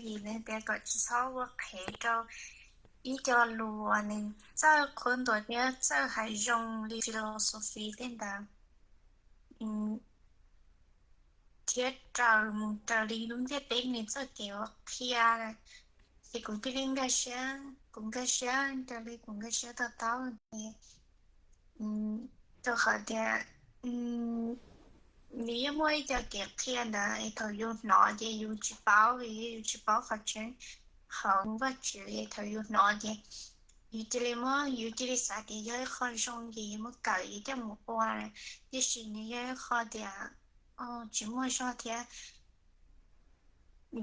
yim li tias kom tsis txhob ua qhev rau ib co lus uas nws txawj qhuab ntuas thiab txawj hais zoo li philosophy tej ntawd, thiab raws mus raws li lub ntiaj teb nws txoj kev ua qhia. Ces kuv thiaj li nkag siab, kuv nkag siab raws li kuv nkag siab to taub ces rau qhov tias nws yeej muaj ib co kev qhia ntawd es thaum yus hnov ces yus tsis paub, yus tsis paub qhov tseeb hauv Vajtswv es thaum yus hnov ces yus cia li muab, yus cia li xav tias yog ib qho zoo ces yus muab kawm yus coj mus ua, tiam sis nws yog ib qho tias tsis muaj zog thiab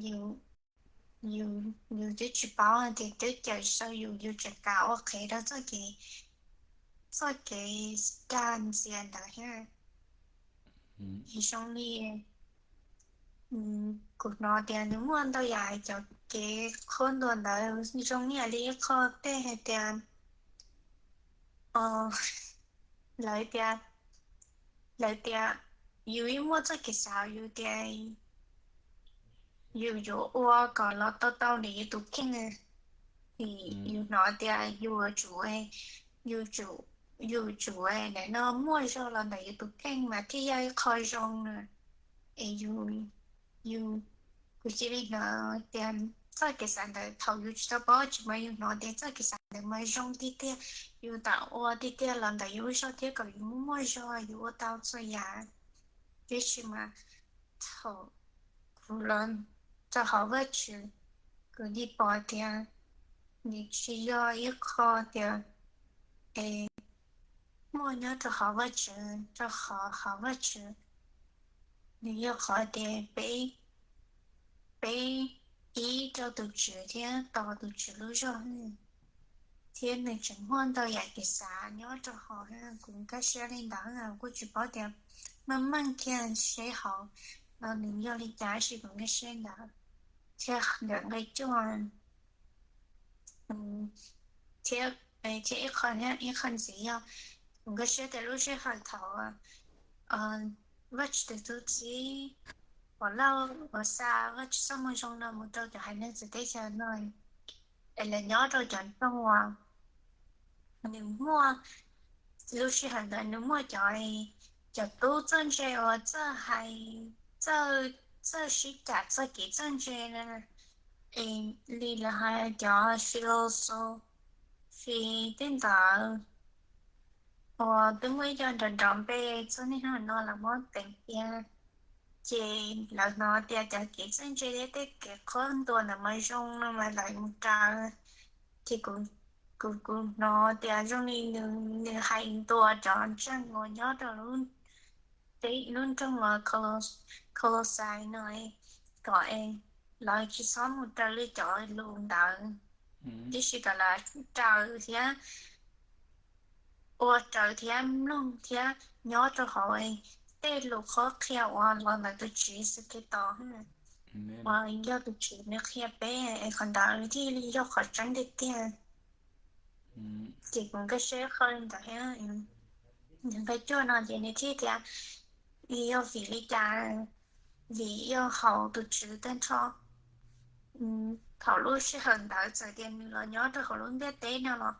yus, yus twb tsis paub tias twb cawm sau yus, yus tseem kam ua qhev rau txoj kev, txoj kev dag ntxias ntawd thiab. Zoo li kuv hnov tias nws muaj ntau yam cov kev qhuab ntuas ntawd zoo ib yam li ib qho tej hais tias lawv tias, lawv tias yus yeej muaj txoj kev xav yus tias yus yuav ua kom los tau tau ntawm yus tus kheej, yus hnov tias yus yuav tsum, yus tsum, yus tsum ntawm no muaj zog los ntawm yus tus kheej mas thiaj yog ib qho zoo na. Es yus, yus, kuv cia li hnov tias txoj kev xav ntawd thaum yus tsis tau paub tsis mas yus hnov tias txoj kev xav ntawd mas zoo tiag tiag, yus tau ua tiag tiag los ntawm yus lub zog thiab kom yus muaj muaj zog yus ua tau txhua yam. Tiam sis mas thaum kuv los rau hauv Vajtswv, kuv thiaj pom tias nws tsis yog ib qho tias es muaj nyob rau hauv Vajtswv, rau qhov hauv Vajtswv nws yog qhov tias peb, peb ib rau tus Tswv thiab tos tus Tswv lub zog, thiab nws tseem muaj ntau yam kev xav nyob rau hauv. Kuv nkag siab li ntawd, kuj tsis paub tias meej meej kiag seb hauv no nws yog li cas, tab sis kuv nkag siab ntawd. Thiab ntawm nqe cuaj thiab, thiab ib qho, ib qho ntxiv yog kuv nkag siab tias lub sij hawm thaum Vajtswv tus tub txib uas Lauj uas xa Vajtswv txoj moo zoo no mus rau cov haiv neeg txawv teb chaws no, es lawv nyob rau cov nroog uas nws muaj, lub sij hawm ntawd nws muaj cov, cov tub txawj ntse uas txawj hais, txawj, txawj sib cam txoj kev txawj ntse na, es li lawv hais cov philosophy tej ntawd uas twb muaj ib co nrov nrov npe txog niaj hnub no los muab teev tiag. Ces lawv hnov tias cov kev txawj ntse thiab tej kev qhuab ntuas ntawd mas zoo no mas lawv mus raws. Ces kuv, kuv hnov tias zoo li nws, nws hais ntuas cov ntseeg uas nyob rau lub nroog uas Colossae no kom lawv tsis txhob mus raws li cov lus ntawd, tiam sis kom lawv raws thiab ua raws thiab mloog thiab nyob rau hauv tej lus qhuab qhia uas los ntawm tus Tswv Yexus Khetos, uas yog tus Tswv nws qhia peb, es qhov ntawd thiaj li yog qhov tseeb tiag tiag. Ces kuv nkag siab qhov li ntawd thiab. Nws nqe cuaj no ces nws thiaj tias, yog vim li cas? Vim yog hauv tus Tswv tag nrho, thaum lub sij hawm ntawd txawm tias nws los nyob rau hauv lub ntiaj teb no los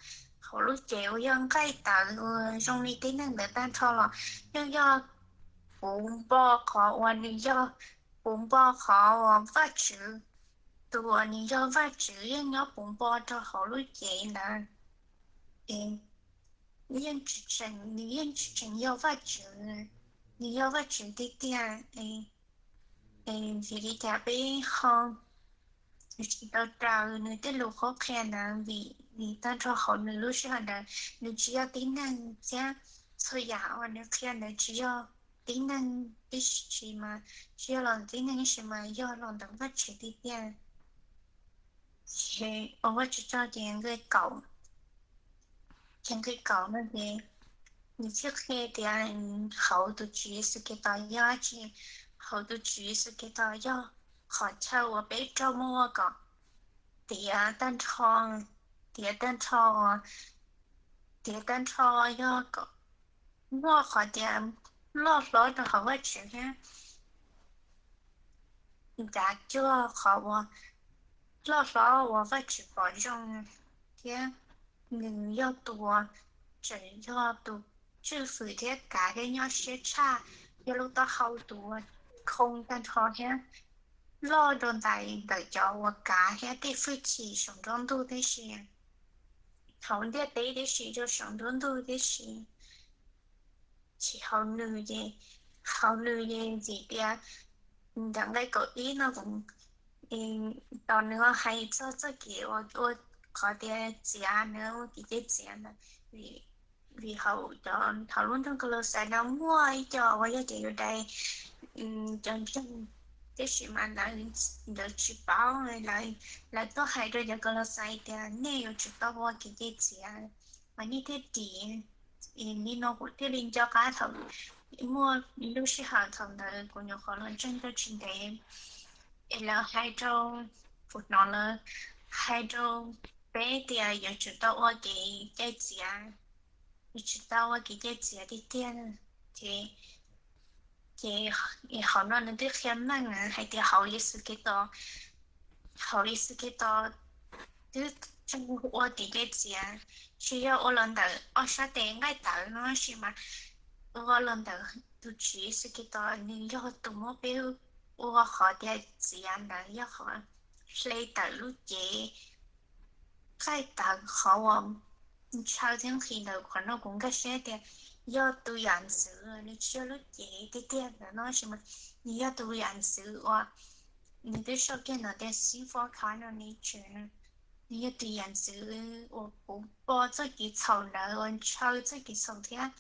hauv lub cev uas yog nqaij tawv uas zoo li tib neeg ntawd tag nrho los yeej yog puv npo qhov uas nws yog, puv npo qhov uas Vajtswv, tus uas nws yog Vajtswv yeej nyob puv npo rau hauv lub cev ntawd. Yeej tsis tseem, nws yeej tsis tseem yog Vajtswv, nws yog Vajtswv tiag tiag. Vim li cas peb ho tsis tau raws nws tej lus qhuab qhia ntawd? Vim nws tag nrho hauv nws lub sij hawm ntawd nws tsis yog tib neeg thiab txhua yam uas nws qhia ntawd tsis yog tib neeg ib si mas, tsis yog los ntawm tib neeg ib si mas yog los ntawm Vajtswv tiag tiag. Ces ua Vajtswv tsaug ces nqe kaum, ces nqe kaum no ces nws thiaj qhia tias hauv tus Tswv Yexus Khetos yog dab tsi? Hauv tus Tswv Yexus Khetos yog qhov chaw uas peb raug muab ua kom tiav tag nrho, tiav tag nrho, tiav tag nrho yog kom muaj qhov tias loj hlob rau hauv Vajtswv thiab ncav cuag qhov uas loj hlob uas Vajtswv pom zoo thiab nws yog tus uas tseem yog tus tswj fwm thiab kav thiab nyob siab tshaj, yog lub taub hau tus uas khoo tag nrho thiab loj dua ntais ntawm cov uas kav thiab tej hwj chim saum nruab ntuj tib si, hauv ntiaj teb tib si, rau saum nruab ntuj tib si. Ces hauv nws ces, hauv nws ces ntxim tias ntawm nqe kaum ib no kuv tos nws hais txog txoj kev uas ua qhov tias txiav nws ua kev cai txiav ntawd, vim hauv cov, hauv lub nroog Kaulauxais no muaj ib co uas yog cov Yudais, cov ntseeg, tiam sis mas lawv, lawv tsis paub, lawv tuaj hais rau cov Kaulauxais tias nej yuav tsum tau ua kev cai txiav mas nej thiaj dim. Li no kuv thiaj li nco qab thaum muaj lub sij hawm thaum ntawd kuv nyuam qhuav los ntseeg tau tsis ntev, es lawv hais rau, kuv hnov lawv hais rau peb tias yuav tsum tau ua kev cai txiav, yuav tsum tau ua kev cai txiav tiag tiag. Ces, ces hauv no nws twb qhia meej hais tias hauv Yexus Khetos, hauv Yexus Khetos twb tsis ua kev cai txiav, tsis yog ua los ntawm ob sab tes nqaij tawv no sis mas ua los ntawm tus Tswv Yexus Khetos, nws yog tus muab peb ua qhov tias txiav ntawd, yog qhov hle tawm lub cev nqaij tawv, qhov uas ntshaw thiab nqhis ntawd. Qhov no kuv nkag siab tias yog tus yam ntxwv, nws tsis yog lub cev tiag tiag ntawd no sis mas nws yog tus yam ntxwv uas nws twb sau kiag ntawm tias sinful kind of nature no, nws yog tus yam ntxwv uas puv pom txoj kev txhaum ntawd, uas ntshaw txoj kev txhaum thiab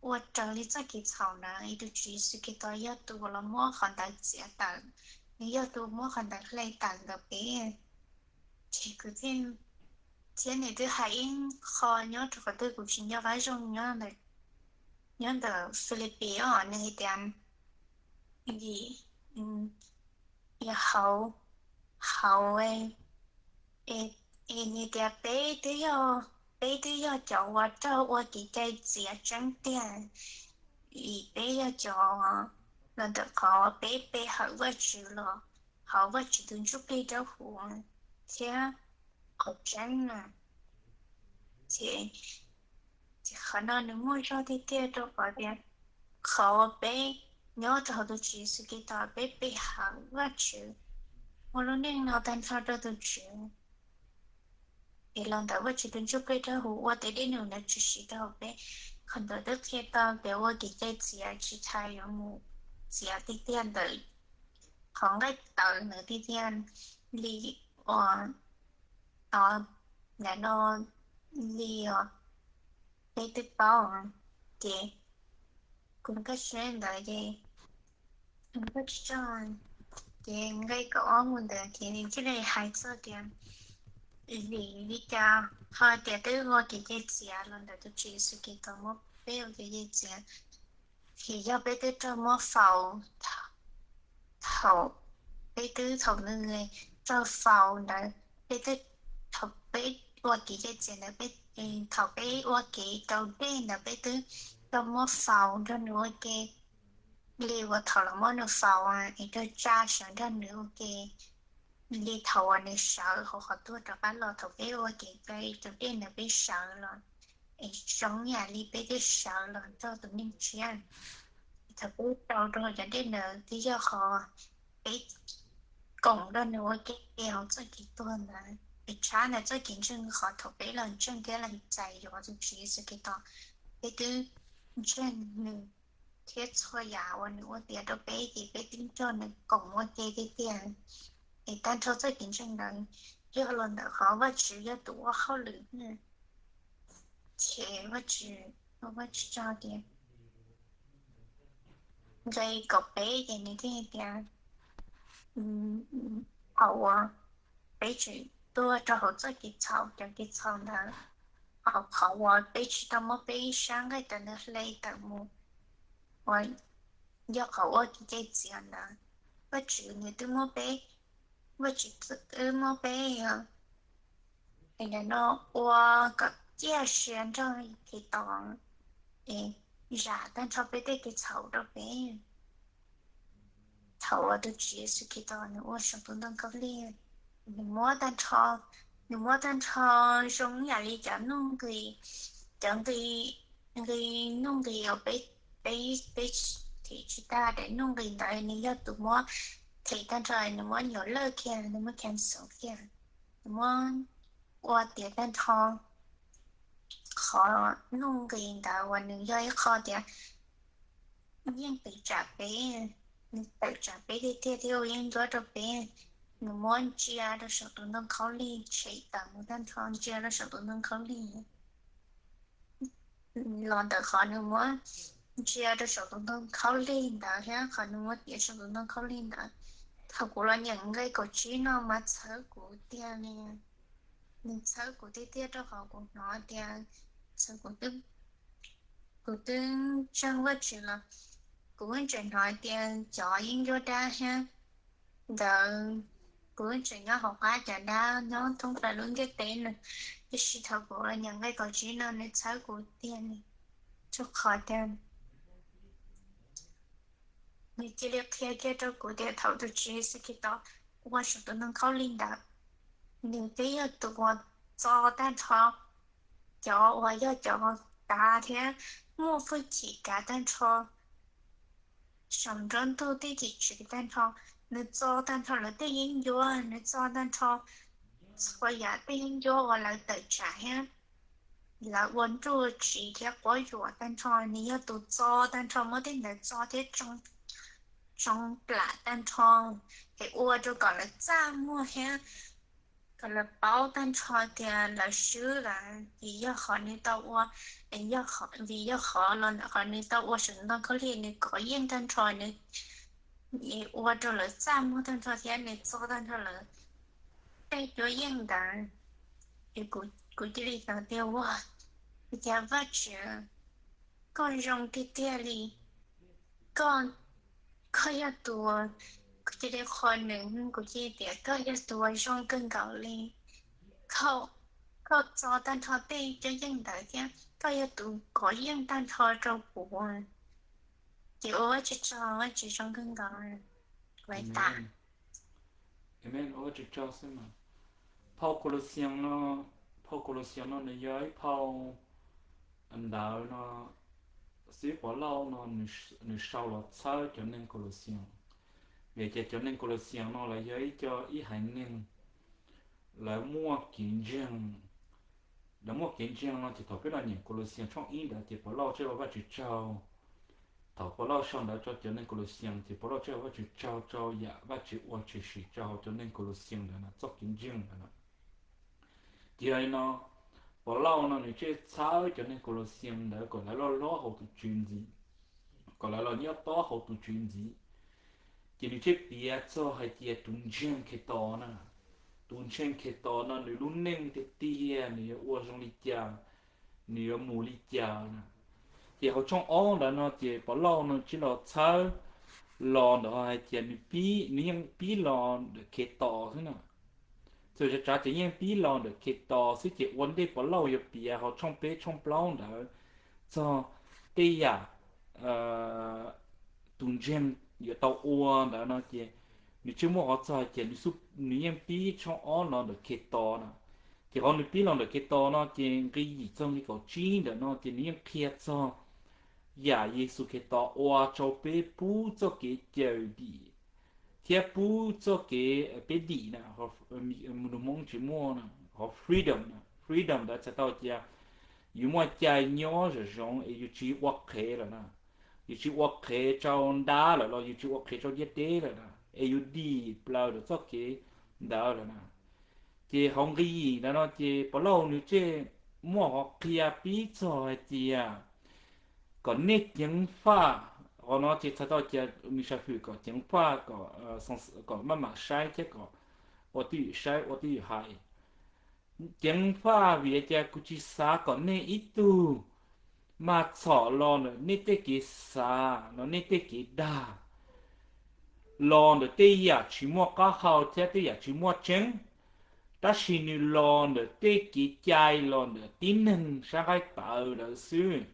ua raws li txoj kev txhaum ntawd. Tus Tswv Yexus Khetos yog tus uas los muab qhov ntawd txiav tawm, nws yog tus muab qhov ntawd hle tawm ntawm peb. Ces kuv thiab, thiab nws twb hais ib qho nyob rau qhov twg kuv tsis nco qab zoo, nyob ntawm Philippines os, nws hais tias, vim, hauv, hauv, es nws tias peb twb yog, peb twb yog cov uas raug ua kev cai txiav tseeb tiag, vim peb yog cov, los ntawm qhov peb pe hawm Vajtswv los hauv Vajtswv tus ntsuj plig dawb huv thiab qhov tseeb na. Ces, ces qhov no nws muaj zog tiag tiag rau qhov tias qhov uas peb nyob rau hauv tus Tswv Yexus Khetos, peb pe hawm Vajtswv, muaj lub neej no tag nrho rau tus Tswv, es los ntawm Vajtswv tus ntsuj plig dawb huv ua tes dej num ntawd tshwm sim rau hauv peb. Qhov ntawd twb qhia tau tias ua kev cai txiav tsis tas yuav mus txiav tiag tiag ntawm qhov nqaij tawv ntawd tiag tiag li uas, ntawm no li os, peb twb paub. Ces kuv nkag siab ntawd ces, kuv nkag tsis tso, ces nqe kaum ob mus ntawd ces nws thiaj li hais txog tias vim li cas ho tias twb ua kev cai txiav los ntawm tus Tswv Yexus Khetos muab peb ua kev cai txiav, vim yog peb twb raug muab faus thaum, peb twb thaum nws raug faus ntawd, peb twb, thaum peb ua kev cai txiav ntawd, peb, thaum peb ua kev raus dej ntawd peb twb raug muab faus nrog nws ua ke li uas thaum los muab nws faus es raug tsa sawv nrog nws ua ke, li thaum uas nws sawv hauv qhov tuag rov qab los, thaum peb ua kev cai raus dej ntawd peb sawv los es zoo ib yam li peb twb sawv los nrog tus neeg tshiab. Thaum peb raus rau hauv cov dej ntawd twb yog qhov peb koom nrog nws ua ke hauv txoj kev tuag ntawd, es tshab ntawm txoj kev ntseeg qhov thaum peb los ntseeg thiab los txais yuav tus Tswv Yexus Khetos, peb twb ntseeg nws thiab txhua yam uas nws ua tiav rau peb ces peb twb nrog nws koom ua ke tiag tiag. Es tag nrho txoj kev ntseeg ntawd yog los ntawm qhov Vajtswv yog tus ua hauj lwm. Ces Vajtswv, Vajtswv tso tias, nqe kaum peb ces nws thiaj tias, thaum uas peb tseem tuag rau hauv txoj kev txhaum, cov kev txhaum ntawd, qhov uas peb tsis tau muab peb ib sab nqaij tawv ntawd hle tawm mus, uas yog qhov ua kev cai txiav ntawd, Vajtswv nws twb muab peb, Vajtswv twb muab peb, nim no ua kom ciaj sia nrog Khetos, es zam tag nrho peb tej kev txhaum rau peb. Thaum uas tus Tswv Yexus Khetos nws ua saum tus ntoo khaub lig, nws muab tag nrho, nws muab tag nrho zoo ib yam li cov nuj nqis, cov nqi, nqi nuj nqis uas peb, peb, peb them tsis tag, daim nuj nqis ntawd nws yog tus muab them tag nrho, nws muab nyuam lawj kiag, nws muab cancel kiag, nws muab ua tiav tag nrho qhov nuj nqis ntawd uas nws yog ib qho tias yeej tawm tsam peb, nws tawm tsam peb tiag tiag thiab ua yeeb ncuab rau peb. Nws muab ntsia rau saum tus ntoo khaub lig, tshem tawm mus tag nrho, ntsia rau saum tus ntoo khaub lig. Los ntawm qhov nws muab ntsia rau saum tus ntoo khaub lig ntawd thiab qhov nws muab tiav saum tus ntoo khaub lig ntawd, thaum kuv los nyeem nqe kaum tsib no mas txhawb kuv tiag li. Nws txhawb kuv tiag tiag rau qhov kuv hnov tias, txhawb kuv twb, kuv twb ntseeg Vajtswv los kuv yeej tseem hnov tias cov yeeb ncuab dab thiab ntawd, kuv yeej tseem nyob hauv qab cov dab nyob thoob plaws lub ntiaj teb no. Tiam sis thaum kuv los nyeem nqe kaum tsib no nws txhawb kuv tiag li, rau qhov tias nws cia li qhia kiag rau kuv tias thaum tus Tswv Yexus Khetos ua saum tus ntoo khaub lig ntawd, nws twb yog tus uas txo tag nrho cov uas yog cov kav thiab muaj hwj chim kav tag nrho saum nruab ntug tej tim tswv tag nrho. Nws txo tag nrho lawv tej yeeb ncuab, nws txo tag nrho txhua yam tej yeeb ncuab uas lawv tawm tsam thiab lawv ua nruj tsiv thiab quab yuam tag nrho. Nws yog tus txo tag nrho, muab tej ntawd txo thiab tsoo plam tag nrho, es ua rau kom lawv txaj muag thiab kom lawv paub tag nrho tias lawv swb lawm vim yog qhov nws tau ua, vim yog qhov los ntawm qhov nws tau ua saum ntoo khaub lig, nws kov yeej tag nrho, nws ua rau lawv txaj muag tag nrho thiab nws txo tag nrho lawv tej cuab yeej ntawd. Es kuv cia li xav tias, ua, ua cas Vajtswv koj zoo tiag tiag li, koj, koj yog tus, kuv cia li qhuas nws, kuv cia li tias koj yog tus uas zoo kawg nkaus li. Koj, koj txo tag nrho tej cuab yeej ntawd thiab koj yog tus kov yeej tag nrho rau kuv. Ces ua Vajtswv tsaug, Vajtswv zoo kawg nkaus. Lawv tas. Amen, ua Vajtswv tsaug xwb mas. Phau Kaulasias no, phau Kaulasias no nws yog ib phau ntawv no, xib Pov Lauj no nws sau los txhawb cov neeg Kaulasias. Vim tias cov neeg Kaulasias no lawv yog ib co, ib haiv neeg lawv muaj kev ntseeg, lawv muaj kev ntseeg no ces thaum peb los nyeem Kaulasias tshooj ib ntawd ces Pov Lauj tseem ua Vajtswv tsaug. Thaum Pov Lauj sau ntawv rau cov neeg Kaulasias ces Pov Lauj tseem ua Vajtswv tsaug rau yam Vajtswv ua tshwm sim rau hauv cov neeg Kaulasias ntawd na, txoj kev ntseeg ntawd na. Ces yog li no, Pov Lauj no nws tseem txhawb cov neeg Kaulasias ntawd kom lawv loj hlob hauv tus Tswv ntxiv, kom lawv los nyob tob hauv tus Tswv ntxiv. Ces nws tseem piav txog hais tias tus ntseeg Khetos na, tus ntseeg Khetos no nws lub neej tiag tiag nws yuav ua zoo li cas, nws yuav mus li cas na. Ces hauv tshooj ob ntawd no ces Pov Lauj no tsis los txhawb los ntawm hais tias nws pib, nws yeej pib los ntawm Khetos xwb na. Txawm tsav tsav ces yeej pib los ntawm Khetos xwb ces ua ntej Pov Lauj yuav piav hauv tshooj peb tshooj plaub ntawd txog tej yam tus ntseeg yuav tau ua ntawd no ces nws tsis muaj qhov txog hais tias nws yeej pib tshooj ob los ntawm Khetos na. Ces qhov nws pib los ntawm Khetos no ces nqi yim txog nqi kaum tsib ntawm no ces nws yeej qhia txog yam Yexus Khetos ua rau peb pub txoj kev cawm dim thiab pub txoj kev peb dim na, Hmoob tsis muaj, qhov freedom, freedom ntawd txhais tau tias yus muaj cai nyob zoo zoo es yus tsis ua qhev lawm na, yus tsis ua qhev rau ntab lawm los yus tsis ua qhev rau ntiaj teb lawm na, es yus dim plaws rau txoj kev ntawd lawm na. Ces hauv nqi yim ntawd no ces Pov Lauj nws tseem muaj qhov qhia pib txog hais tias kom nej ceev faj, qhov no ces txhais tau tias nws sam hwm kom ceev faj, kom maj mam saib thiab kom ua twj ywm saib ua twj ywm hais. Ceev faj vim tias kuv tsis xav kom nej ib tug mas txhom los ntawm nej tej kev xav los nej tej kev dag, los ntawm tej yam tsis muaj qab hau thiab tej yam tsis muaj tseeb, tab sis nws los ntawm tej kev cai los ntawm tib neeg sab nqaij tawv lawm xwb.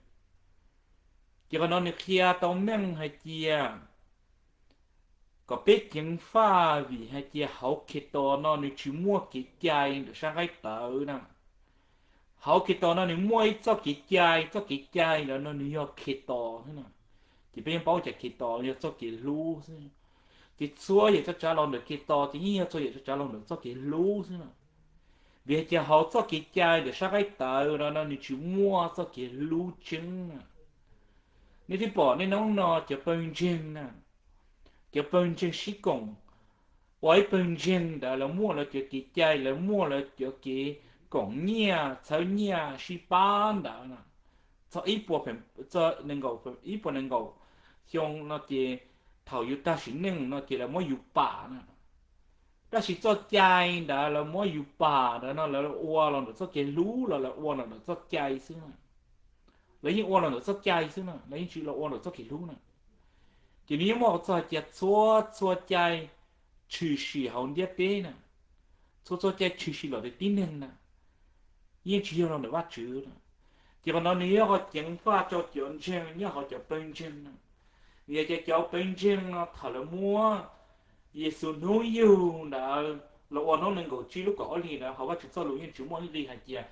Ces qhov no nws qhia tau meej hais tias kom peb ceev faj vim hais tias hauv Khetos no nws tsis muaj kev cai ntawm sab nqaij tawv na. Hauv Khetos no nws muaj ib txoj kev cai, txoj kev cai ntawd no nws yog Khetos xwb na. Ces peb yeej paub tias Khetos yog txoj kev hlub xwb. Ces txhua yam txoj tsav los ntawm Khetos ces yeej yog txhua yam txoj tsav los ntawm txoj kev hlub xwb na. Vim hais tias hauv txoj kev cai ntawm sab nqaij tawv no no nws tsis muaj txoj kev hlub tseeb na. Nej twb pom niaj hnub no cov pawg ntseeg na, cov pawg ntseeg sib koom, ua ib pawg ntseeg ntawd lawv muaj lawv cov kev cai, lawv muaj lawv cov kev koom nyiaj txhawb nyiaj sib pab ntawd na. Txog ib puas, ib puas nees nkaum xyoo no ces thaum yus tag sim neej no ces lawv muab yus pam na. Tab sis txoj cai ntawd lawv muab yus pam ntawd no lawv ua los ntawm txoj kev hlub los lawv ua los ntawm txoj cai xwb na. Lawv yeej ua los ntawm txoj cai xwb na, lawv yeej tsis los ua ntawm txoj kev hlub na. Ces nws yeej muaj qhov txog hais tias txhua txhua cai tshwm sim hauv ntiaj teb na, txhua txhua cai tshwm sim los ntawm tib neeg na, yeej tsis yog los ntawm Vajtswv na. Ces qhov no nws yog qhov ceev faj rau cov ntseeg nyob hauv cov pawg ntseeg na. Vim hais tias cov pawg ntseeg no thaum lawv muab Yexus hnub yug ntawd los ua hnub nees nkaum tsib lub kaum ob hlis ntawd hauv Vajtswv txoj lus yeej tsis muaj ib qho hais tias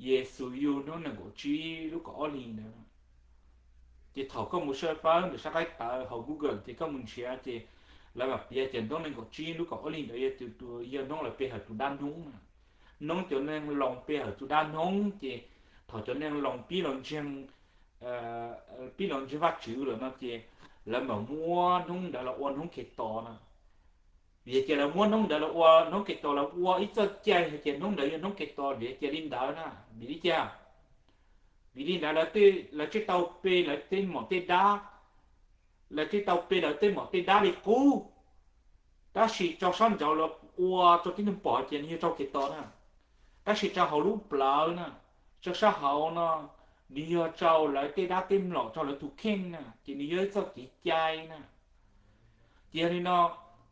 Yexus yug hnub nees nkaum tsib lub kaum ob hlis ntawd. Ces thaum koj mus search fawb ntawm sab nqaij tawv hauv Google ces koj mus nrhiav ces lawv mam piav tias hnub nees nkaum tsib lub kaum ob hlis ntawd yog tus, yog hnub lawv pe hawm tus dab hnub na. Hnub cov neeg Loos pe hawm tus dab hnub ces thaum cov neeg Loos pib los ntseeg, pib los ntseeg Vajtswv lawm no ces lawv mam muab hnub ntawd los ua hnub Khetos na. Vim hais tias lawv muab hnub ntawd los ua hnub Khetos, lawv ua ib txoj cai hais tias hnub ntawd yog hnub Khetos, vim hais tias li ntawd na. Vim li cas? Vim li ntawd lawv, lawv thiaj tau pe lawv tej mom tej dab, lawv thiaj tau pe lawv tej mom tej dab li qub. Tab sis rau sab nraud los ua rau tib neeg pom hais tias nws yog rau Khetos na. Tab sis rau hauv lub plawv na, rau sab hauv no, nws yog rau lawv tej dab tej mlom rau lawv tus kheej na, ces nws yog ib txoj kev cai na. Ces yog li no,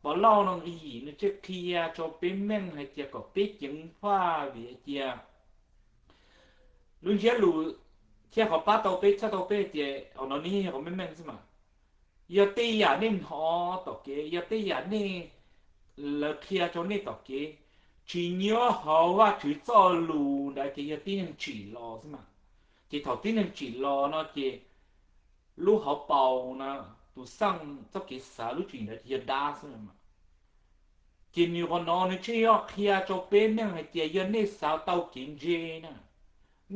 Pov Lauj no nqi yim nws thiaj qhia rau peb meej hais tias kom peb ceev faj vim hais tias lub ntsiab lus thiab qhov pab tau peb, txhawb tau peb hais tias qhov no nws yeej yog qhov meej meej xwb mas. Yog tej yam nej hnov tom kev, yog tej yam nej, lawv qhia rau nej tom kev, tsis nyob hauv Vajtswv txoj lus ntawd ces yog tib neeg tsim los xwb mas. Ces thaum tib neeg tsim los no ces lub hauv paus no, tus xeej txoj kev xav lub tsim ntawd ces yog dab xwb mas. Ces nws qhov no nws thiaj yog qhia rau peb meej hais tias yog nej xav tau kev ntse na,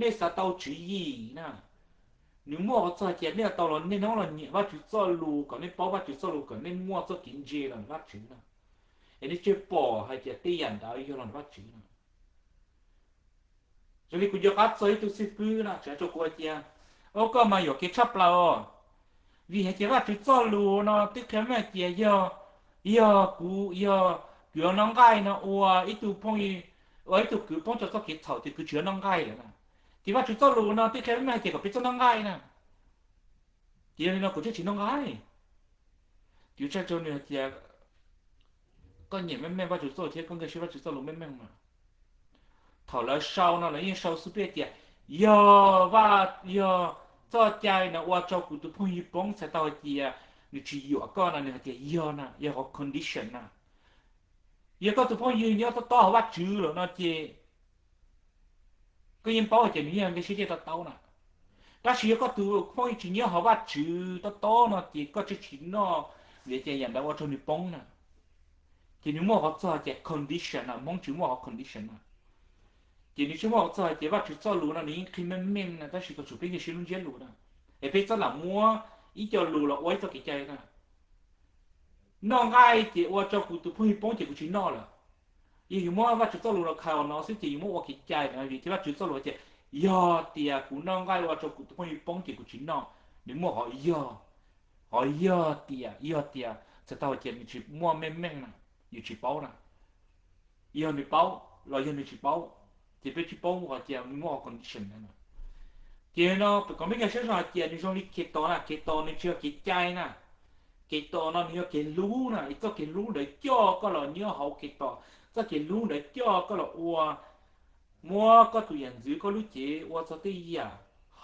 nej xav tau tswv yim na, nws muaj qhov txog hais tias nej tau los niaj hnub los nyeem Vajtswv txoj lus kom nej paub Vajtswv txoj lus kom nej muaj txoj kev ntse los ntawm Vajtswv na. Es nej thiaj pom hais tias tej yam ntawd yog los ntawm Vajtswv na. Zoo li kuv nco qab txog ib tug xib fwb na, txawm hais rau kuv hais tias, o, koj mas yuam kev tshaj plaws os. Vim hais tias Vajtswv txoj lus no twb qhia meej hais tias yog, yog kuv, yog kuv yuav noj nqaij no ua ib tug phooj ywg, ua ib tug kwv poob rau txoj kev txhaum ces kuv tsis yuav noj nqaij lawm na. Ces Vajtswv txoj lus no twb qhia meej hais tias kom peb txhob noj nqaij na. Ces yog li no kuv thiaj tsis noj nqaij. Ces kuv txawm hais rau nws hais tias, koj nyiam meej meej Vajtswv txoj lus thiab koj nkag siab Vajtswv txoj lus meej meej mas. Thaum lawv sau no lawv yeej sau xub peb tias yog Vaj, yog txoj cai no ua rau kuv tus phooj ywg poob txhais tau hais tias nws tsis yuam koj no, nws hais tias yog na, yog qhov condition na. Yog koj tus phooj ywg nyob tob tob hauv Vajtswv lawm no ces koj yeej paub hais tias nws yeej nkag siab thiab to taub na. Tab sis yog koj tus phooj ywg tsis nyob hauv Vajtswv tob tob no ces koj tsis, tsis noj, vim tias yam ntawd ua rau nws poob na. Ces nws muaj qhov txog hais tias condition na, Hmoob tsis muaj qhov condition na. Ces nws tsis muaj qhov txog hais tias Vajtswv txoj lus no nws yeej qhia meej meej na, tab sis kom tsum peb nkag siab lub ntsiab lus na. Es peb txhob lam muab ib co lus los ua ib txoj kev cai na. Noj nqaij ces ua rau kuv tus phooj ywg poob ces kuv tsis noj lawm. Yog yus muab Vajtswv txoj lus los khaws los no xwb ces yus muab ua kev cai na, vim tias Vajtswv txoj lus hais tias yog tias kuv noj nqaij ua rau kuv tus phooj ywg poob ces kuv tsis noj. Nws muaj qhov yog, qhov yog tias, yog tias txhais tau hais tias nws tsis muaj meej meej na, yus tsis paub na. Yog nws paub los yog nws tsis paub, ces peb tsis paub qhov tias nws muaj qhov condition na. Ces no kom peb nkag siab zog hais tias nws zoo li Khetos na, Khetos nws tsis yog kev cai na. Khetos no nws yog kev hlub na, es txoj kev hlub ntawd coj koj los nyob hauv Khetos, txoj kev hlub ntawd coj koj los ua, muab koj tus yam ntxwv koj lub cev ua txog tej yam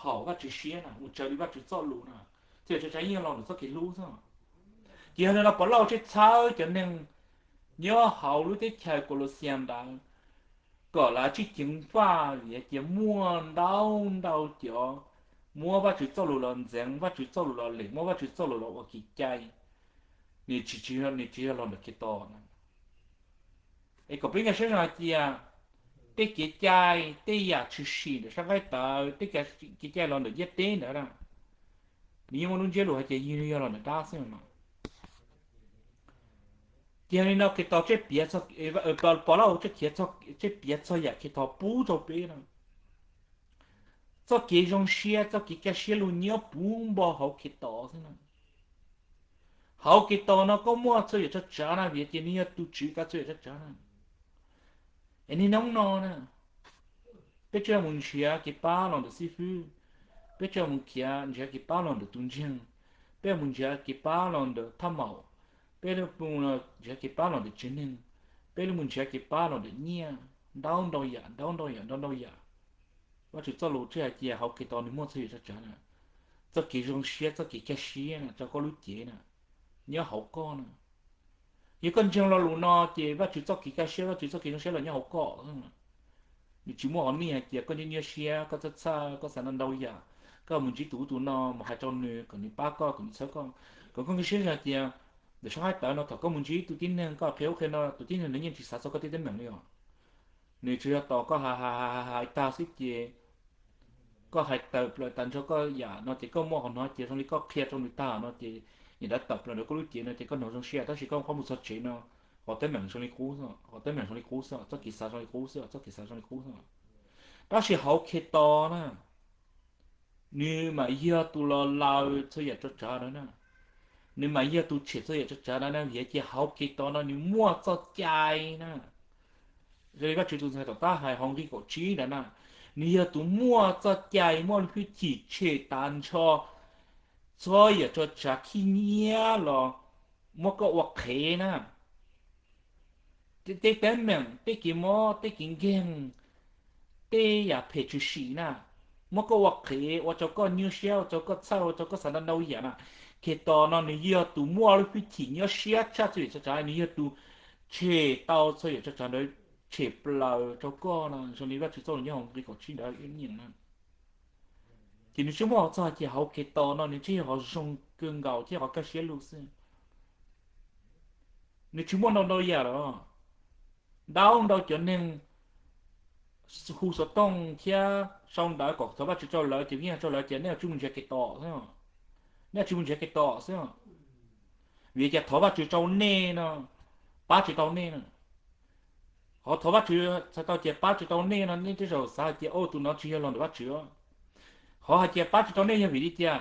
haum Vajtswv siab na, mus raws li Vajtswv txoj lus na, txhais tau yeej los ntawm txoj kev hlub xwb. Ces yog li no puas lauj, tsheb txhawb cov neeg nyob hauv lub teb chaws Kaulauxias ntawd kom lawv tsis ceev faj, vim cia muaj ntau ntau cov muab Vajtswv txoj lus los ntxeev, Vajtswv txoj lus los lem, muab Vajtswv txoj lus los ua kev cai, nws tsis, nws tsis yog los ntawm Khetos na. Es kom peb nkag siab zoo hais tias tej kev cai, tej yam tshwm sim ntawm sab nqaij tawv, tej kev cai los ntawm ntiaj teb ntawd na, nws yeej muaj lub ntsiab lus hais tias yog los ntawm dab xwb no. Ces yog li no Khetos tseem piav, Pov Lauj tseem piav txog yam Khetos pub rau peb no. Txoj kev zoo siab, txoj kev kaj siab lug nyob puv npo hauv Khetos xwb na. Hauv Khetos no koj muaj txhua yam tso tsav na, vim tias nws yog tus Tswv kav txhua yam tso tsav na. Es niaj hnub no na, peb tsuas mus nrhiav kev pab los ntawm xib fwb, peb tsuas mus khiav nrhiav kev pab los ntawm tus ntseeg, peb mus nrhiav kev pab los ntawm thaj maum, peb mus nrhiav kev pab los ntawm tsev neeg, peb mus nrhiav kev pab los ntawm nyiaj, ntau ntau yam, ntau ntau yam, ntau ntau yam. Vajtswv txoj lus tseem hais tias hauv Khetos nws muaj txhua yam tso tsav na. Txoj kev zoo siab, txoj kev kaj siab na rau koj lub cev na, nyob hauv koj na. Yog koj ntseeg lo lus no ces Vajtswv txoj kev kaj siab, Vajtswv txoj kev zoo siab los nyob hauv koj. Nws tsis muaj qhov nej hais tias koj nyuaj nyuaj siab, koj txhawj txhawj, koj xav ntau ntau yam, koj mus ntsib tus ub tus no mus hais rau nws kom nws pab koj, kom nws txhawb koj. Kom koj nkag siab hais tias ntawm sab nqaij tawv no thaum koj mus ntsib tus tib neeg koj qhia ub qhia no, tus tib neeg ntawd yeej tsis xav txog koj tej teeb meem li os. Nws tsuas yog tos koj hais hais hais hais tag xwb ces koj hais tawm plaws tas nrho koj yam no ces koj muaj qhov hnov ces zoo li koj qhia rau nws tag no ces niam ntawd tawm plaws ntawm koj lub cev no ces koj hnov zoo siab, tab sis koj qhov mus txog tsev no qhov teeb meem zoo li qub xwb, qhov teeb meem zoo li qub xwb, txoj kev xav zoo li qub xwb, txoj kev xav zoo li qub xwb. Tab sis hauv Khetos na, nws mam yog tus los laws txhua yam tso tsav ntawd na, nws mam yog tus tshem txhua yam tso tsav ntawd na, vim tias hauv Khetos no nws muaj txoj cai na. Zoo li Vajtswv tus ntxhais tom qab hais hauv nqi kaum tsib ntawd na, nws yog tus muaj txoj cai, muaj lub hwj chim tshem tas nrho txhua yam tso tsav khib nyiab los muab koj ua qhev na. Tej teeb meem, tej kev mob, tej kev nkeeg, tej yam phem tshwm sim na, muab koj ua qhev, ua rau koj nyuaj siab, ua rau koj txhawj, ua rau koj xav ntau ntau yam na. Khetos no nws yog tus muaj lub hwj chim nyob siab tshaj txhua yam tso tsav, nws yog tus tshem tau txhua yam tso tsav ntawd, tshem plaws rau koj no, zoo li Vajtswv txoj lus nyob hauv nqi kaum tsib ntawd ib yam na. Ces nws tsis muaj qhov txog hais tias hauv Khetos no nws tsis yog qhov zoo kawg nkaus thiab qhov kaj siab lug xwb. Nws tsis muaj ntau ntau yam los, ntau ntau cov neeg hu xov tooj thiab sau ntawv kom thov Vajtswv rau lawv ces vim yog rau lawv ces nej tsis mus nrhiav Khetos xwb, nej tsis mus nrhiav Khetos xwb. Vim tias thov Vajtswv rau nej no pab tsis tau nej na. Qhov thov Vajtswv txhais tau tias pab tsis tau nej no nej tej zaum xav hais tias o tus no tsis yog los ntawm Vajtswv. Qhov hais tias pab tsis tau nej yog vim li tias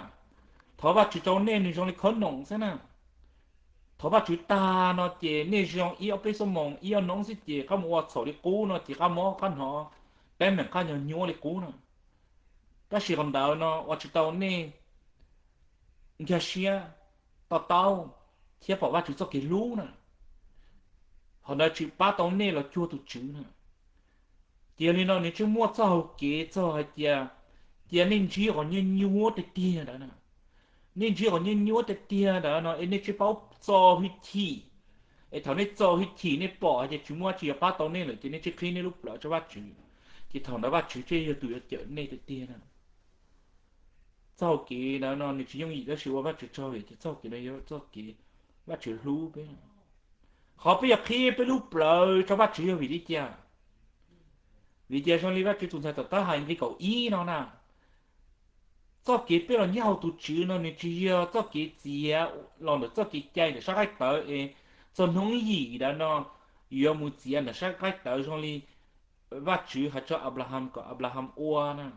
thov Vajtswv rau nej nws zoo li khob noom xwb na. Thov Vajtswv tag no ces nej zoo ib ob peb xuab moos ib ob hnub xwb ces koj mus ua txhaum li qub no ces koj mob koj hnov teeb meem koj nyuaj nyuaj li qub no. Tab sis qhov ntawd no ua tsis tau nej nkag siab, to taub thiab pom Vajtswv txoj kev hlub na. Qhov ntawd tsis pab tau nej los cuag tus Tswv na. Ces yog li no nws tsis muaj txoj hau kev txog hais tias, cia nej ntsib qhov nyuaj nyuaj tiag tiag ntawd na. Nej ntsib qhov nyuaj nyuaj tiag tiag ntawd no es nej tsis paub txo hwj chim. Es thaum nej txo hwj chim nej pom hais tias tsis muaj dab tsi yuav pab tau nej lawm ces nej tsis qhib nej lub plawv rau Vajtswv, ces thaum ntawd Vajtswv thiaj yog tus yuav cawm nej tiag tiag na. Txoj hau kev ntawd no nws tsis yooj yim tab sis ua Vajtswv tsaug vim tias txoj hau kev no yog txoj kev Vajtswv hlub peb. Qhov peb yuav qhib peb lub plawv rau Vajtswv yog vim li cas? Vim tias zoo li Vajtswv tus ntxhais tom qab hais nqi kaum ib no na, txoj kev peb los nyob hauv tus Tswv no nws tsis yog txoj kev txiav los ntawm txoj kev cai ntawm sab qaib tawv es txog hnub yim ntawd no yuav mus txiav ntawm sab qaib tawv zoo li Vajtswv hais rau Anplahas kom Anplahas ua na.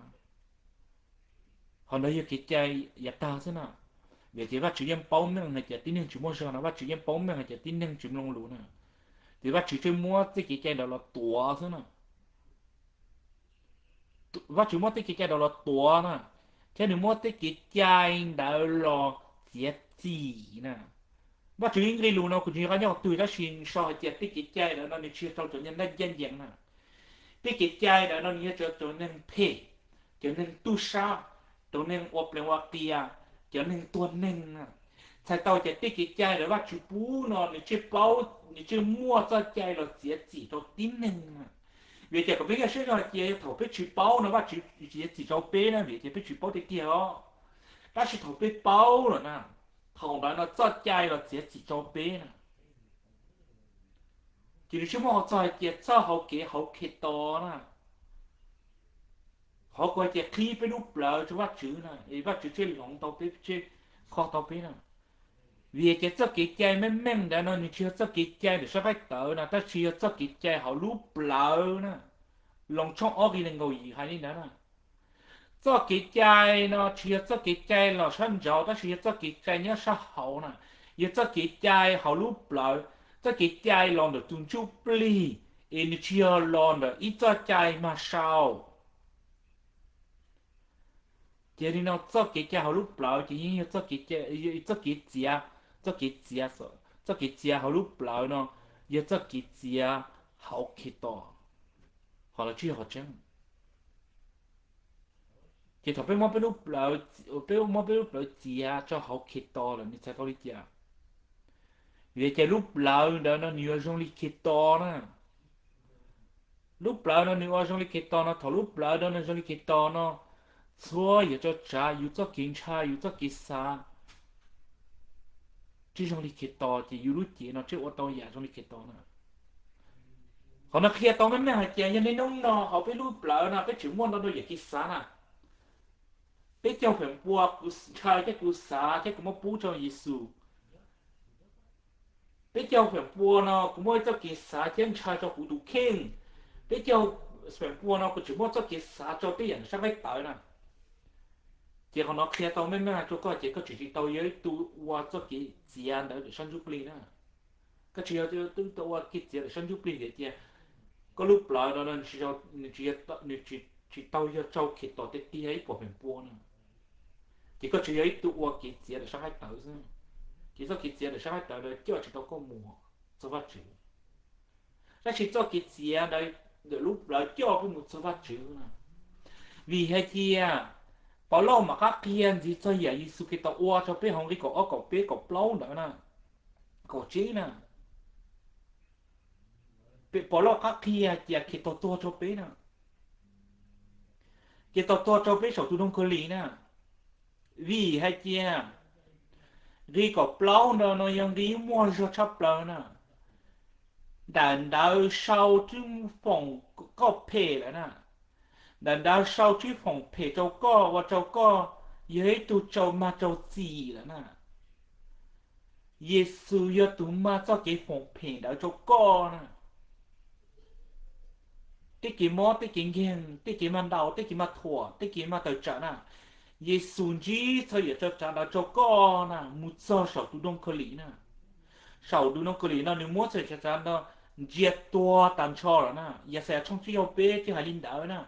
Qhov ntawd yog kev cai yav tag xwb na. Vim tias Vajtswv yeej paub meej hais tias tib neeg tsis muaj zog no, Vajtswv yeej paub meej hais tias tib neeg tsis mloog lus na. Ces Vajtswv tsuas muab tej kev cai ntawd los tuav xwb na. Vajtswv muab tej kev cai ntawd los tuav na, thiab nws muab tej kev cai ntawd los txiav txim na. Vajtswv ib nqe lus no kuv tsis nco qab nyob qhov twg tab sis sau hais tias tej kev cai ntawd no nws tsis yog rau cov neeg ncaj ncees na. Tej kev cai ntawd no nws yog rau cov neeg phem, cov neeg tub sab, cov neeg ua plees ua qias, cov neeg tuag neeg na. Txhais tau tias tej kev cai ntawd Vajtswv pub no nws tseem paub, nws tseem muaj txoj cai los txiav txim rau tib neeg na. Vim tias kom peb nkag siab zog hais tias yog thaum peb tsis paub no Vajtswv txiav txim rau peb na, vim tias peb tsis paub tiag tiag os. Tab sis thaum peb paub lawm na, thaum ntawd no txoj cai los txiav txim rau peb na, ces nws tsis muaj qhov txog hais tias txoj hauv kev hauv Khetos na. Qhov kuv hais tias qhib peb lub plawv rau Vajtswv na, es Vajtswv tseem hloov tau peb, tseem kho tau peb na. Vim tias txoj kev cai meej meej ntawd no nws tsis yog txoj kev cai ntawm sab qaib tawv na, tab sis yog txoj kev cai hauv lub plawv na. Loos tshooj ob nqe nees nkaum yim hais li ntawd na. Txoj kev cai no tsis yog txoj kev cai los sab nraud, tab sis yog txoj kev cai nyob sab hauv na, yog txoj kev cai hauv lub plawv, txoj kev cai los ntawm tus ntsuj plig, es nws tsis yog los ntawm ib txoj cai mag sau. Ces li no txoj kev cai hauv lub plawv ces yeej yog txoj kev, txoj kev txiav, txoj kev txiav, txoj kev txiav hauv lub plawv no yog txoj kev txiav hauv Khetos, qhov los tsis yog qhov tseeb. Ces thaum peb muab peb lub plawv, peb muab peb lub plawv txiav rau hauv Khetos lawm nws txhais tau li cas? Vim tias lub plawv ntawd no nws yuav zoo li Khetos na. Lub plawv no nws ua zoo li Khetos no, thaum lub plawv no nws zoo li Khetos no, txhua yam tso tsav yus txoj kev ntshaw yus txoj kev xav tsis zoo li Khetos ces yus lub cev no tsis ua tau yam zoo li Khetos na. Qhov no qhia tau meej meej hais tias yog niaj hnub no hauv peb lub plawv no peb tseem muaj ntau ntau yam kev xav na. Peb caug feem pua kuv ntshaw thiab kuv xav thiab kuv muab pub rau Yexus. Peb caug feem pua no kuv muaj ib txoj kev xav thiab ntshaw rau kuv tus kheej. Peb caug feem pua no kuv tseem muaj txoj kev xav rau tej yam sab qaib tawv na. Ces qhov no qhia tau meej meej rau koj ces koj tseem tsis tau yog ib tug ua txoj kev txiav ntawd ntawm sab ntsuj plig na. Koj tsis yog ib tug ua kev txiav ntawm sab ntsuj plig vim tias koj lub plawv no nws tsis tau yog rau Khetos tiag tiag ib puas feem pua na. Ces koj tseem yog ib tug ua kev txiav ntawm sab qaib tawv xwb. Ces txoj kev txiav ntawm sab qaib tawv ntawd coj tsis tau koj mus txog Vajtswv. Tab sis txoj kev txiav ntawd ntawm lub plawv coj peb mus txog Vajtswv na. Vim hais tias Pov Lauj mam qab qhia ntxiv txog yam Yexus Khetos ua rau peb hauv nqe kaum ob, kaum peb, kaum plaub ntawd na, kaum tsib na. Pov Lauj qab qhia hais tias Khetos tuag rau peb na. Khetos tuag rau peb saum tus doog khaws lim na. Vim hais tias nqe kaum plaub ntawd no yog nqe muaj zog tshaj plaws na. Daim ntawv sau tswb foom koj phem lawm na. Daim ntawv sau tswb foom phem rau koj ua rau koj yog ib tug tsaug mag tsaug txim lawm na. Yexus yog tus mag txoj kev foom phem ntawd rau koj na. Tej kev mob, tej kev nkeeg, tej kev mag ntaus, tej kev mag thuam, tej kev mag tawm tsam na, Yexus ntsib txhua yam tso tsav ntawd rau koj na mus txog saum tus doog khaws lim na. Saum tus doog khaws lim no nws muab txhua yam tso tsav no ntsia tuag tas nrho lawm na. Yaxayas tshooj tsib caug peb twb hais li ntawd na.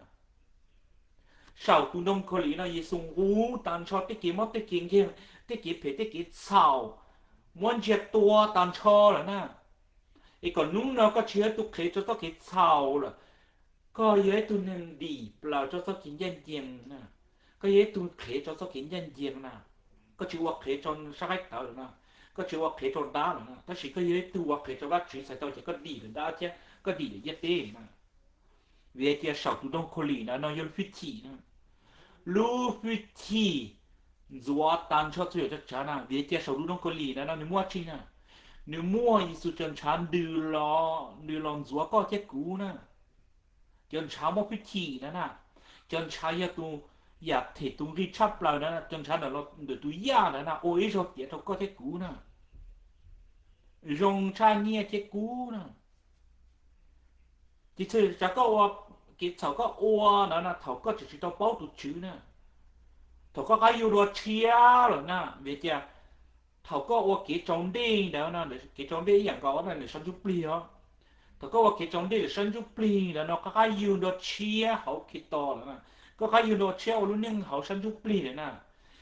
Saum tus doog khaws lim no Yexus nqus tas nrho tej kev mob, tej kev nkeeg, tej kev phem, tej kev txhaum, muab ntsia tuag tas nrho lawm na. Es kom hnub no koj tsis yog ib tug qhev rau txoj kev txhaum lawm, koj yog ib tug neeg dim plaws rau txoj kev ncaj ncees na. Koj yog ib tug qhev rau txoj kev ncaj ncees na. Koj tsis ua qhev rau sab qaib tawv lawm na, koj tsis ua qhev rau dab lawm na, tab sis koj yog ib tug ua qhev rau Vajtswv txhais tau ces koj dim lawm dab thiab koj dim lawm ntiaj teb na. Vim tias saum tus doog khaws lim ntawd no yog lub fwj chim na. Lub fwj chim ntxuav tas nrho txhua yam tso tsav na. Vim tias saum tus doog khaws lim ntawd no nws muaj tsi na? Nws muaj Yexus cov ntshav ntws los, ntws los ntxuav koj thiab kuv na. Cov ntshav muaj fwj chim ntawd na, cov ntshav yog tus yam them tus nqi tshaj plaws ntawd, cov ntshav ntawm tus yaj ntawd na ua ib zaug tiav rau koj thiab kuv na. Zoo tshaj nyiaj thiab kub na. Ces txhua yam tso tsav koj ua, kev txhaum koj ua ntawd na thaum koj tseem tsis tau paub tus Tswv na, thaum koj qab yug dua tshiab lawm na, vim tias thaum koj ua kev tsaus ntuj ntawd no, kev tsaus ntuj ib yam nkaus na ntawm sab ntsuj plig os. Thaum koj ua kev tsaus ntuj ntawm sab ntsuj plig ntawd no koj qab yug dua tshiab hauv Khetos lawm na, koj qab yug dua tshiab ua lub neej hauv sab ntsuj plig lawm na.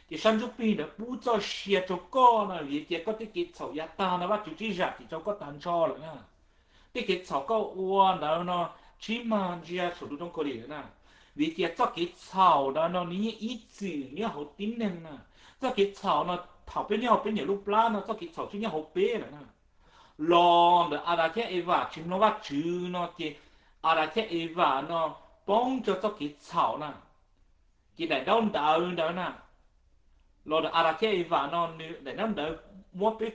Ces sab ntsuj plig ntawd pub txoj sia rau koj na, vim tias koj tej kev txhaum yav tag no Vajtswv twb zam txim rau koj tas nrho lawm na. Tej kev txhaum koj ua ntawd no tsis mag ntsia saum tus doog khaws lim lawm na. Vim tias txoj kev txhaum ntawd no nws yeej ib txwm nyob hauv tib neeg na. Txoj kev txhaum no Thaum peb nyob hauv peb niam lub plab no txoj kev txhaum tsis nyob hauv peb lawm na. Los ntawm Adas thiab Evas tsis mloog Vajtswv no ces Adas thiab Evas no poob rau txoj kev txhaum na. Ces daim daub ntawv ntawd na, los ntawm Adas thiab Evas no nws daim daub ntawv muab peb,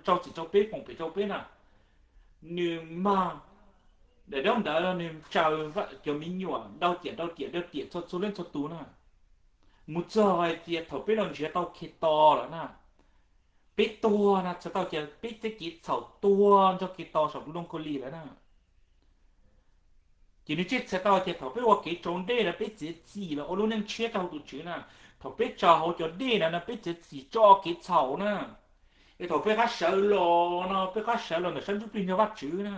rau txim rau peb foom pem rau peb na, nws mag, daim daub ntawv nws tsaws cov me nyuam dau tiam dau tiam dau tiam txhua txhua leej txhua tus na. Mus txog hais tias thaum peb los nrhiav tau Khetos lawm na, peb tuag na txhais tau tias peb tej kev txhaum tuag nrog Khetos saum tus ntoo khaus lig lawm na. Ces nws tseem txhais tau tias thaum peb ua kev tsaus ndej na peb txiav txim los ua lub neej tshiab rau hauv tus Tswv na. Thaum peb tsaws hauv cov dej na no peb txiav txim tso kev txhaum na. Es thaum peb qab sawv los no peb qab sawv los ntawm sab ntsuj plig nrog Vajtswv na.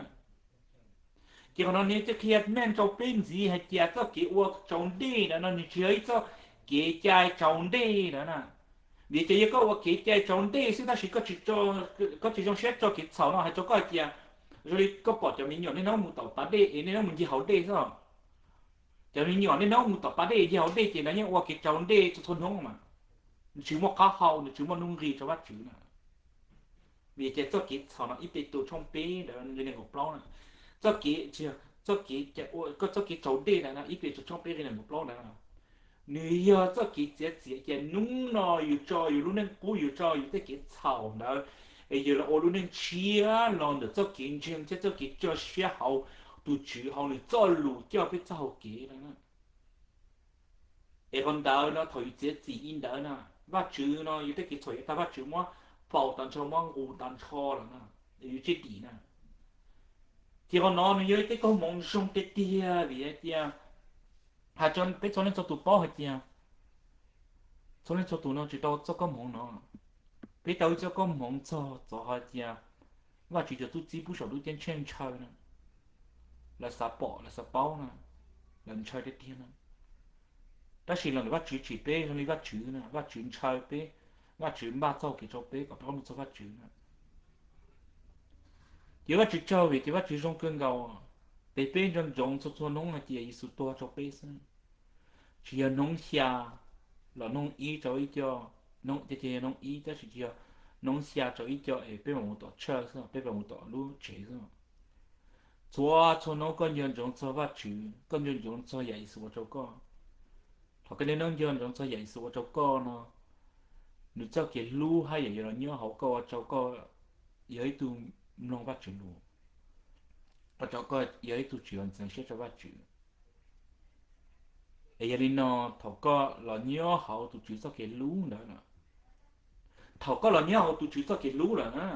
Ces qhov no nws thiaj qhia meej rau peb ntxiv hais tias txoj kev ua tsaus ndej na no nws tsis yog ib txoj kev cai tsaus ndej na na. Vim ces yog koj ua kev cai tsaus ndej xwb tab sis koj tsis zoo siab tso kev txhaum no hais rau koj hais tias, zoo li koj pom cov me nyuam niaj hnub mus tom pas dej es niaj hnub mus ncig hauv dej xwb. Cov me nyuam niaj hnub mus tom pas dej ncig hauv dej ces lawv yeej ua kev tsaus ndej txhua txhua hnub mas, nws tsis muaj qab hau nws tsis muaj nuj nqis rau Vajtswv na. Vim ces txoj kev txhaum no ib Petus tshooj peb ntawd nqe nees nkaum plaub na, txoj kev, txoj kev, koj txoj kev tsaus ndej ntawd no ib Petus tshooj peb nqe nees nkaum plaub ntawd, nws yog txoj kev txiav txim ces hnub no yus tso yus lub neej qub yus tso yus tej kev txhaum ntawd, es yus los ua lub neej tshiab los ntawm txoj kev ntseeg thiab txoj kev tso siab hauv tus Tswv hauv nws txoj lus coj peb txoj hau kev no. Es qhov ntawd no thaum yus txiav txim li ntawd na, Vajtswv no yus tej kev txhaum yuav tag Vajtswv muab faus tag nrho muab nqus tag nrho lawm na, yus tsij dim na. Ces qhov no nws yog ib tej koob hmoov zoo tiag tiag vim hais tias, hais rau peb txhua leej txhua tus paub hais tias, txhua leej txhua tus no tsis tau txoj koob hmoov no. Peb tau ib txoj koob hmoov txog txov hais tias, Vajtswv cov tub txib pub saum lub ceeb tsheej ntshaw na, lawv xav pom lawv xav paub na, lawv ntshaw tiag tiag na. Tab sis los ntawm Vajtswv tsim peb zoo li Vajtswv na, Vajtswv ntshaw peb, Vajtswv npaj txoj kev rau peb kom peb paub mus txog Vajtswv na. Ces Vajtswv tsaug vim ces Vajtswv zoo kawg nkaus, peb peb nco ntsoov txhua txhua hnub hais tias Yexus tuag rau peb xwb. Tsis yog hnub xya los hnub ib rau ib co, ces yog hnub ib tab sis tsis yog hnub xya rau ib co es peb mam mus tom church xwb, peb mam mus tom lub tsev xwb. Txhua txhua hnub koj nco ntsoov txog Vajtswv, koj nco ntsoov txog yam Yexus ua rau koj. Thaum koj niaj hnub nco ntsoov txog yam Yexus ua rau koj no, nws txoj kev hlub haj yam yuav los nyob hauv koj ua rau koj yog ib tug mloog Vajtswv lus, ua rau koj yog ib tug tsis ntxeev siab rau Vajtswv. Es yog li no, thaum koj los nyob hauv tus Tswv txoj kev hlub ntawd, thaum koj los nyob hauv tus Tswv txoj kev hlub lawm na,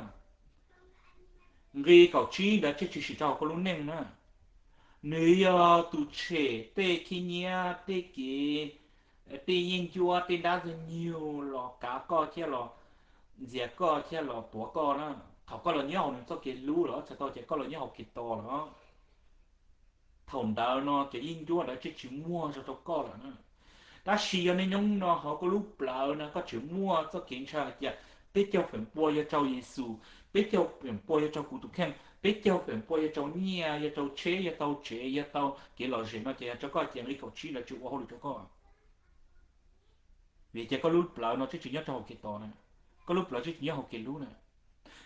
nqi kaum tsib ntawd tseem tshwm sim rau hauv koj lub neej na. Nws yog tus tshem tej khib nyiab, tej kev, tej yeeb ncuab, tej dab ntxwg nyoog los kav koj thiab los ntxias koj thiab los tuav koj na. Thaum koj los nyob hauv nws txoj kev hlub los txhais tau tias koj los nyob hauv Khetos lawm. Thaum ntawd no cov yeeb ncuab ntawd tseem tsis muaj zog rau koj lawm na. Tab sis yog niaj hnub no hauv koj lub plawv no koj tseem muaj txoj kev ntshaw hais tias peb caug feem pua yog rau Yexus, peb caug feem pua yog rau kuv tus kheej, peb caug feem pua yog rau nyiaj, yog rau tsheb, yog tau tsev, yog tau kev lom zem no ces yog rau koj ces nqi kaum tsib ntawd tsis ua hauj lwm rau koj. Vim ces koj lub plawv no tseem tsis nyob rau hauv Khetos na, koj lub plawv tseem tsis nyob hauv kev hlub na.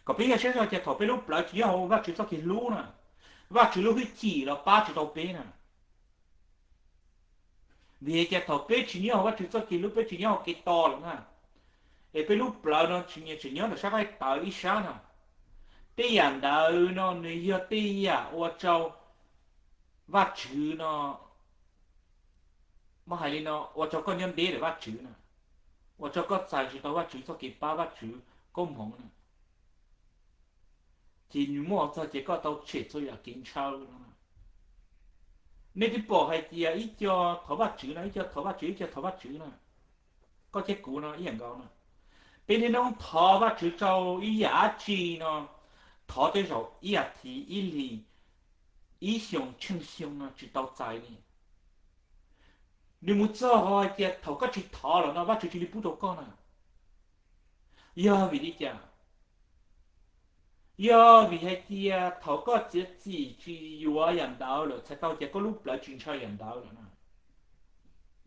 Kom peb yog siab zog tias thaum peb lub plawv tsis nyob hauv Vajtswv txoj kev hlub na, Vajtswv lub hwj chim los pab tsis tau peb na. Vim ces thaum peb tsis nyob hauv Vajtswv txoj kev hlub, peb tsis nyob hauv Khetos lawm na, es peb lub plawv no tseem nyob ntawm sab qaij tawv ib sab na, tej yam ntawd no nws yog tej yam ua rau Vajtswv no, muab hais li no, ua rau koj nyob deb ntawm Vajtswv na, ua rau koj txais tsis tau Vajtswv txoj kev pab, Vajtswv koob hmoov na. Ces nws muaj txog ces koj tau tshem txhua yam kev ntshaw no. Nej twb pom hais tias ib co thov Vajtswv no, ib co thov Vajtswv, ib co thov Vajtswv na. Koj thiab kuv no ib yam nkaus na. Peb niaj hnub thov Vajtswv rau ib yam dab tsi no, thov tej zaum ib yam thiv ib hlis, ib xyoos tsheej xyoo no tsis tau txais li. Nws mus txog hais tias thaum koj tsis thov los no Vajtswv cia li pub rau koj na. Yog vim li cas? Yog vim hais tias thaum koj txiav txim tsis yuav yam ntawd lawm txhais tau tias koj lub plawv tsis ntshaw yam ntawd lawm na.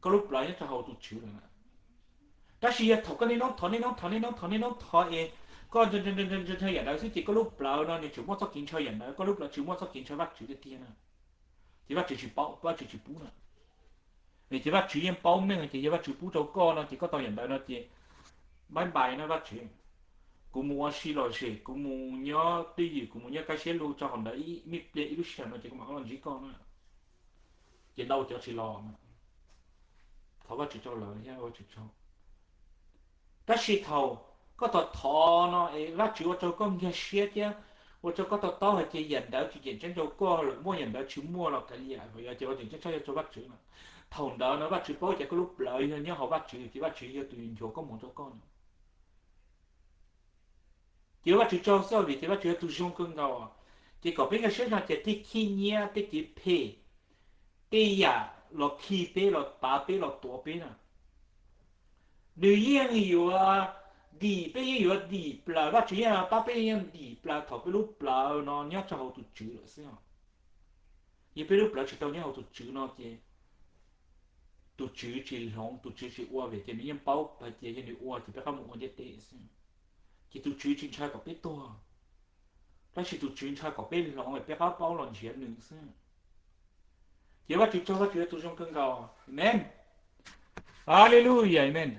Koj lub plawv nyob rau hauv tus Tswv lawm na. Tab sis yog thaum koj niaj hnub thov, niaj hnub thov, niaj hnub thov, niaj hnub thov es koj ntshaw yam ntawd xwb ces koj lub plawv no nws tseem muaj txoj kev ntshaw yam ntawd, koj lub plawv tsis muaj txoj kev ntshaw Vajtswv tiag tiag na. Ces Vajtswv tsis paub, Vajtswv tsis pub na. Vim ces Vajtswv yeej paub meej ces yog Vajtswv pub rau koj no ces koj tau yam ntawd no ces bye bye na Vajtswv. Kuv mus ua si lom zem, kuv mus nyob twj ywm, kuv mus nyob kaj siab lug rau hauv ntawd ib me pliag ib lub sij hawm no ces kuv mam los ntsib koj na. Ces ntau cov tsis los, thov Vajtswv rau lawv thiab Vajtswv tsaug. Tab sis thaum koj thov thov no es Vajtswv ua rau koj nkag siab thiab ua rau koj to taub hais tias yam ntawd tsis tseem ceeb rau koj lawm, muaj yam ntawd tsis muaj los kav liam, yog ces ua tseem ceeb tshaj yog rau Vajtswv na. Thaum ntawd no Vajtswv paub tias koj lub plawv yog nyob hauv Vajtswv ces Vajtswv yog tus yuav nchuav koj mus rau koj no. Ces Vajtswv tsaug xwb vim tias Vajtswv yog tus zoo kawg nkaus. Ces kom peb nkag siab no ces tej khib nyiab, tej kev phem, tej yam los khi peb, los pav peb, los tuav peb na, nws yeej yuav dim, peb yeej yuav dim plaws, Vajtswv yeej pab peb yeej dim plaws thaum peb lub plawv no nyob rau hauv tus Tswv lawm xwb. Yog peb lub plawv tsis tau nyob hauv tus Tswv no ces tus Tswv tsis hloov, tus Tswv tsis ua vim ces nws yeej paub hais tias yog nws ua ces peb qab mus ua ntiaj teb xwb. Ces tus Tswv tsis ntshai kom peb tuag, tab sis tus Tswv ntshai kom peb hloov es peb qab paub los nrhiav nws xwb. Ces Vajtswv tsaug, Vajtswv yog tus zoo kawg nkaus. Amen. Hallelujah, amen.